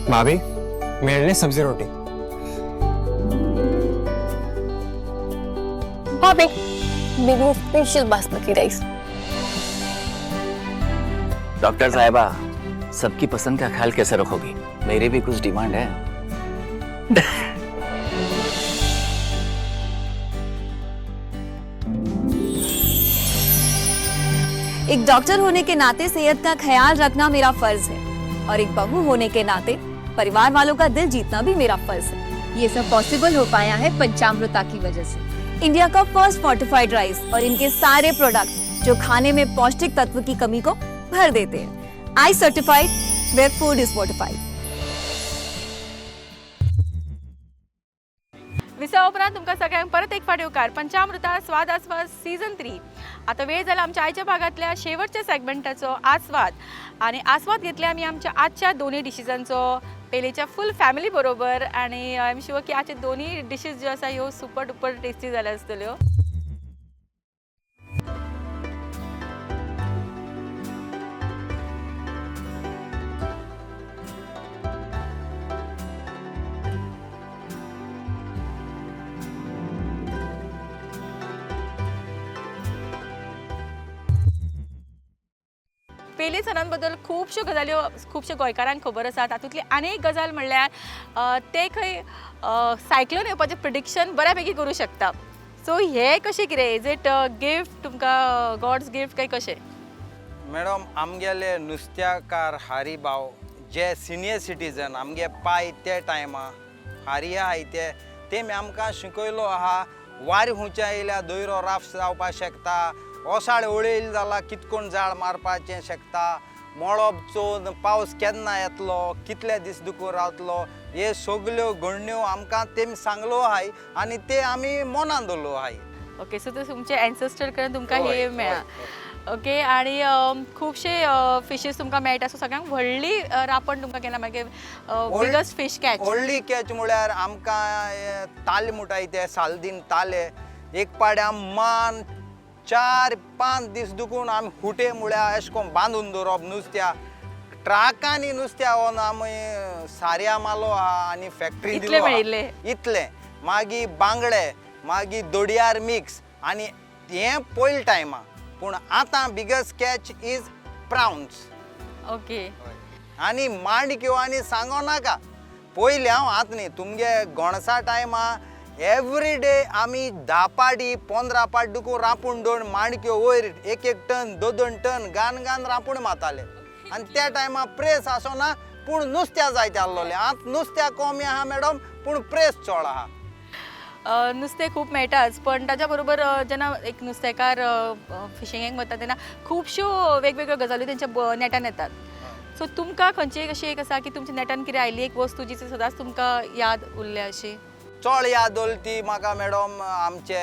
भाभी मेरे लिए सब्जी रोटी. भाभी मेरे स्पेशल बासमती राइस. डॉक्टर साहिबा, सबकी पसंद का ख्याल कैसे रखोगी? मेरी भी कुछ डिमांड है. एक डॉक्टर होने के नाते सेहत का ख्याल रखना मेरा फर्ज है और एक बहू होने के नाते परिवार वालों का दिल जीतना भी मेरा फर्ज है. ये सब पॉसिबल हो पाया है पंचामृता की वजह से. इंडिया का फर्स्ट फोर्टिफाइड राइस और इनके सारे प्रोडक्ट जो खाने में पौष्टिक तत्व की कमी को भर देते हैं. I certified where food is fortified. विसा उपरांत तुमकां सगळ्यांक परत एक फावट येवकार पंचामृता स्वाद आस्वाद सीजन 3. आतां वेळ जाला आमच्या आयच्या भागांतल्या शेवटच्या सेगमेंटाचो आस्वाद आनी आस्वाद घेतले आमी आमच्या आजच्या दोनूय डिशीजांचो पेलेच्या फूल फॅमिली बरोबर. आनी I am sure की आजचे दोनूय डिशीज ज्यो आसा ह्यो सुपर डुपर टेस्टी जाल्या आसतल्यो. पेले सरांबद्दल खुबश्यो गजाल्यो खुबश्यो गोंयकारांक खबर आसा. तातूंतली आनी एक गजाल म्हणल्यार ते खंय सायक्लोन येवपाचें प्रिडिक्शन बऱ्या पैकी करूं शकता. सो हें कशें कितें, is it gift तुमकां गॉड्स गिफ्ट काय कशें? मॅडम, आमगेले नुस्त्याकार हारी भाव जे सिनियर सिटीजन आमगे पाय ते टायमा हारी आहाय ते तेमी आमकां शिकयलो आहा. वारें हुंयचें आयल्यार दोयरो राफ जावपाक शकता, ओसाड वळयली जाल्यार कितकोण जाळ मारपाचें शकता, मळब चोवन पावस केन्ना येतलो, कितले दीस दुखून रावतलो, हे सगल्यो घडण्यो आमकां तेमी सांगलो आहाय आनी ते आमी मनान दवरलो आहाय. ओके, सो ते तुमचे एन्सेस्टर कडेन तुमकां हे मेळ्ळां. ओके, आनी खुबशे फिशीस तुमकां मेळटा. सो सगळ्यांक व्हडली रापण तुमकां केन्ना मागीर बिगस्ट फीश कॅच? व्हडली कॅच म्हळ्यार आमकां ताले म्हणटाय ते सालदीन ताले, एक पाड्या आम मान 4-5 दीस दुखून आमी खुटे म्हळ्यार अशें करून बांदून दवरप नुस्त्या ट्राकांनी नुस्त्या व्हरून आमी साऱ्या मालो आहा आनी फॅक्टरी इतलें मेळिल्लें. इतलें. मागीर बांगडे, मागीर दोडयार मिक्स आनी हें पयले टायमा. पूण आतां biggest catch is prawns. Okay. आनी माणक्यो आनी सांगो नाका. पयलीं हांव आतां न्ही तुमगे गोणसा टायमा एवरी डे आमी 10 पाडी 15 पाडी दुखून रांपून दवरून माणक्यो वयर 1-1 टन 2-2 टन गान गान रांपूण मारताले. आनी त्या टायमा प्रेस आसना पूण नुस्त्या जायते आसलोलें. आतां नुस्त्या कमी आहा मॅडम पूण प्रेस चड आहा. नुस्तें खूब मेळटाच पण ताच्या बरोबर जेन्ना एक नुस्तेकार फिशिंगेक वता तेन्ना खुबश्यो वेगवेगळ्यो गजाली तेंच्या नेटान येतात. सो तुमकां खंयची एक अशी एक आसा की तुमच्या नेटान कितें आयिल्ली एक वस्तू जी सदांच तुमकां याद उरल्या अशी? चड याद उरली ती म्हाका मॅडम आमचे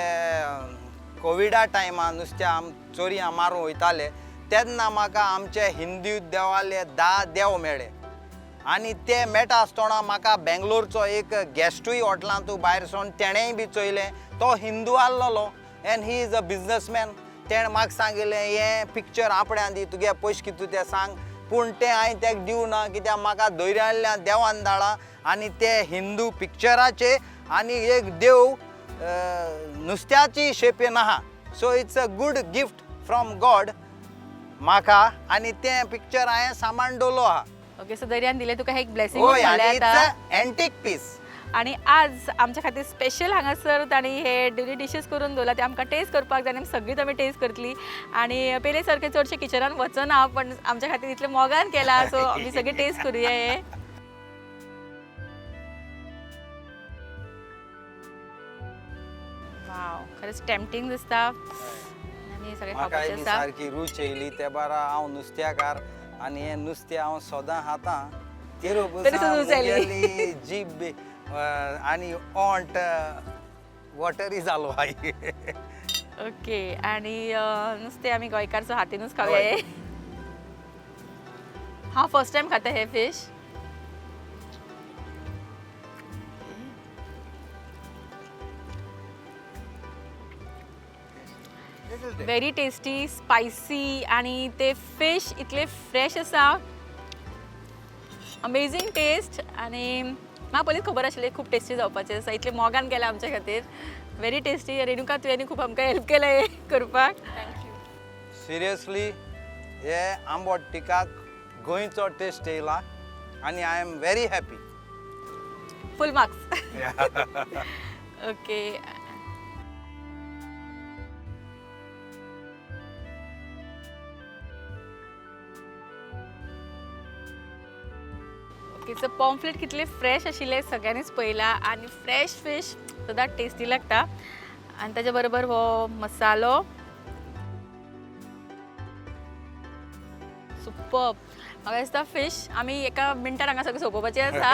कोविडा टायमा नुस्त्या आम चोरयां मारूंक वयताले तेन्ना म्हाका आमचे हिंदू देवाले 10 देव मेळ्ळे आनी ते मेळटा आसतना म्हाका बेंगलोरचो एक गेस्टूय हॉटेलांतू भायर सरून तेणेय बी चोयलें. तो हिंदू आसलेलो and he is a businessman. तेणें म्हाका सांगिल्लें हें पिक्चर आपण्यान दी तुगे पयशे कितू तें सांग. पूण तें हांवें तेका दिवना कित्याक म्हाका धैर्यांतल्यान देवान धाडलां आनी ते हिंदू पिक्चराचे आनी एक देव नुस्त्याची शेपेन आहा. So it's a good gift from God म्हाका आनी तें पिक्चर हांवें सामान दवरलो आहा. ओके, सो दर्यान दिलें तुका एक ब्लेसिंग हय, म्हणल्यार आनी आतां. It's a antique piece. आनी आज आमच्या खातीर स्पेशल हांगासर तांणी हे डिफरंट डिशीज करून दवरला ते आमकां टेस्ट करपाक जाय आनी आमी सगळींच आमी टेस्ट करतली. आनी पयले सारकें चडशें किचनान वचना पण आमच्या खातीर इतलें मोगान केलां सो आमी सगळीं टेस्ट करुया हें. वाव, खरेंच टेम्पटींग दिसता आनी सगळें म्हाकाय खावपाचें बी आसा. सारकी रूच येयली ते बारा हांव नुस्त्याकार आनी हें नुस्तें हांव सदां खाता. तरी सुद्दां रूच आयली. जीब आनी ओंठ वॉटरी जालो हाय. ओके, आनी नुस्तें आमी गोंयकारचो हातीनूच खावया हें. हांव फर्स्ट टायम खाता हें फीश. व्हेरी टेस्टी, स्पायसी आनी ते फिश इतले फ्रेश आसा. Amazing taste. आनी म्हाका पयलींच खबर आशिल्लें खूब टेस्टी जावपाचें आसा. इतलें मोगान केलां आमच्या खातीर. Very tasty. Renuka तुवें खूब आमकां हेल्प केलें हें करपाक. Thank you. Seriously हे आंबट टिकाक गोंयचो टेस्ट येयला आनी I am very happy. Full marks. Okay. Okay, so pomfret कितले फ्रेश आशिल्ले सगळ्यांनीच पळयला आनी फ्रेश फीश सदांच टेस्टी लागता. आनी ताच्या बरोबर हो मसालो सुपर्ब. म्हाका दिसता फीश आमी एका मिनटान हांगा सगळें सोंपोवपाचें आसा.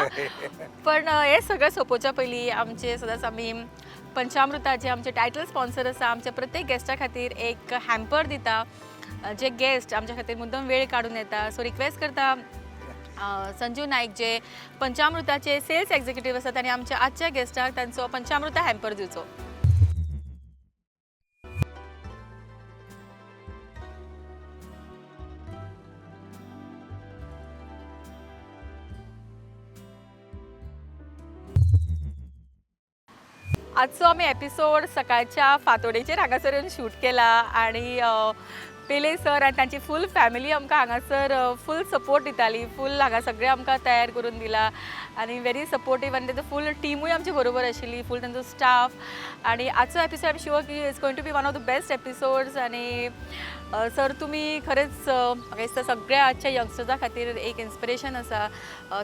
पण हें सगळें सोंपोवच्या पयलीं आमचे सदांच आमी पंचामृताचे आमचे टायटल स्पॉन्सर आसा आमच्या प्रत्येक गेस्टा खातीर एक हॅम्पर दिता. जे गेस्ट आमच्या खातीर मुद्दम वेळ काडून येता. सो रिक्वेस्ट करता संजीव नायक जे पंचामृताचे सेल्स एक्झिक्युटीव आसात आनी आमच्या आजच्या गेस्टाक तांचो पंचामृता हॅम्पर दिवचो. आजचो आमी एपिसोड सकाळच्या फांतोडेचेर हांगासर येवन शूट केला आनी पेले सर आनी तांची फूल फॅमिली आमकां हांगासर फूल सपोर्ट दिताली. फूल हांगा सगळें आमकां तयार करून दिला आनी व्हेरी सपोर्टीव आनी तांचो फूल टिमूय आमचे बरोबर आशिल्ली, फूल तांचो स्टाफ. आनी आजचो एपिसोड आम शुअर की it's going to be one of the best episodes. आनी सर तुमी खरेंच म्हाका दिसता सगळ्या आजच्या यंगस्टर्सां खातीर एक इन्स्पिरेशन आसा.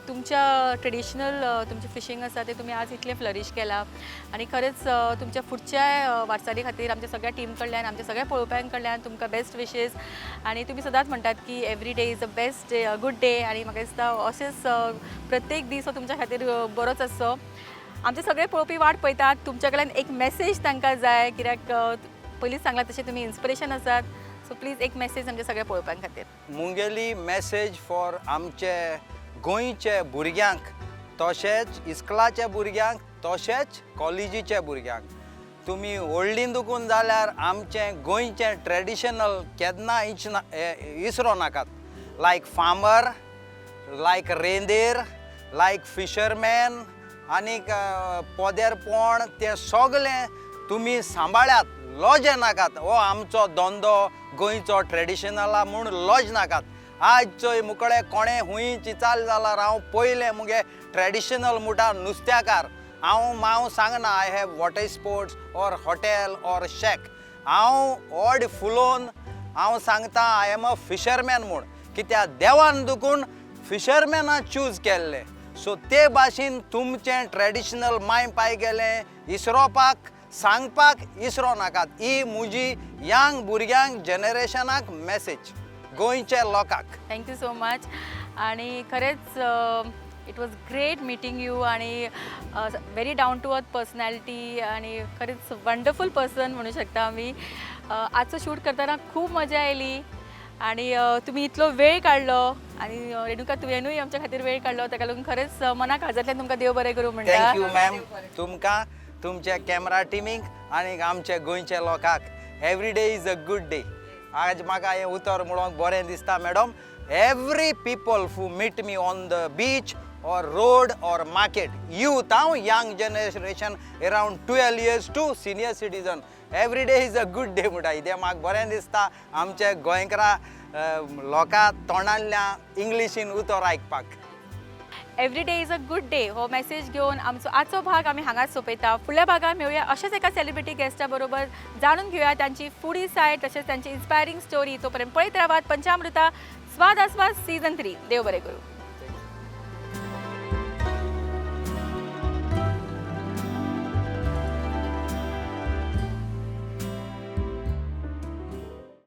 तुमच्या ट्रेडिशनल तुमचें फिशींग आसा तें तुमी आज इतलें फ्लरीश केलां आनी खरेंच तुमच्या फुडच्या वाटचाली खातीर आमच्या सगळ्या टीम कडल्यान आमच्या सगळ्या पळोवप्यां कडल्यान तुमकां बेस्ट विशीस. आनी तुमी सदांच म्हणटात की every day is a best day, good day. आनी म्हाका दिसता अशेंच प्रत्येक दीस हो तुमच्या खातीर बरोच आसचो. आमचे सगळे पळोवपी वाट पळयतात तुमच्या कडल्यान एक मॅसेज तांकां जाय कित्याक पयलींच सांगलां तशें तुमी इन्स्पिरेशन आसात. सो प्लीज एक मॅसेज आमच्या सगळ्या पळोवप्यां खातीर. मुंगेली मॅसेज फॉर आमचे गोंयचे भुरग्यांक तशेंच इस्कुलाच्या भुरग्यांक तशेंच कॉलेजीच्या भुरग्यांक, तुमी व्हडलीं दुकून जाल्यार आमचें गोंयचें ट्रेडिशनल केन्ना इचना इसरो नाकात. लायक फार्मर, लायक रेंदेर, लायक फिशरमॅन आनीक पोदेरपोण, तें सगलें तुमी सांबाळ्यात, लॉजे नाकात. हो आमचो धंदो गोंयचो ट्रेडिशनला म्हूण लॉज नाकात. आज चोय मुकळे कोणें हुंय चिचाल जाल्यार हांव पयलें मुगे ट्रेडिशनल म्हणटा नुस्त्याकार. हांव हांव सांगना I have water sports or hotel or shack. हांव व्हड फुलोवन हांव सांगता I am a fisherman म्हूण, कित्याक देवान दुकून फिशरमॅना चूज केल्ले. सो ते भाशेन तुमचें ट्रेडिशनल माय पाय गेलें इसरोपाक सांगपाक इसरो नाकात. ही म्हजी यंग भुरग्यांक जनरेशनाक मॅसेज गोंयच्या लोकांक. Thank you so much आणि खरेंच it was great meeting you आणि very down to earth personality आणि खरेंच वंडरफूल पर्सन म्हणू शकता आमी. आजचो शूट करतना खूब मजा आयली आणि तुमी इतलो वेळ काडलो आणि रेणुका, तुवेंनूय आमच्या खातीर वेळ काडलो, ताका लागून खरेंच मना काळजांतल्यान तुमकां देव बरें करूं म्हणटा. Thank you ma'am, तुमकां, तुमच्या कॅमरा टिमीक आनी आमच्या गोंयच्या लोकांक. Every day is a good day. आज म्हाका हें उतर म्हणूंक बरें दिसता madam. Every people who meet me on the beach or road or market, youth, हांव young generation around 12 years to senior citizen, every day is a good day म्हणटा. इतें म्हाका बरें दिसता आमच्या गोंयकारा लोकां तोंडांतल्या इंग्लिशीन उतर आयकपाक. Every day is a good day हो मेसेज घेवन आमचो आजचो भाग आमी हांगाच सोंपयता. फुडल्या भागात मेळुया अशेंच एका सेलिब्रिटी गेस्टा बरोबर, जाणून घेवया तांची फुडी सायड तशेंच तांची इन्स्पायरींग स्टोरी. तोपर्यंत पळयत रावात पंचामृता स्वाद आस्वाद सीझन 3. देव बरें करूं.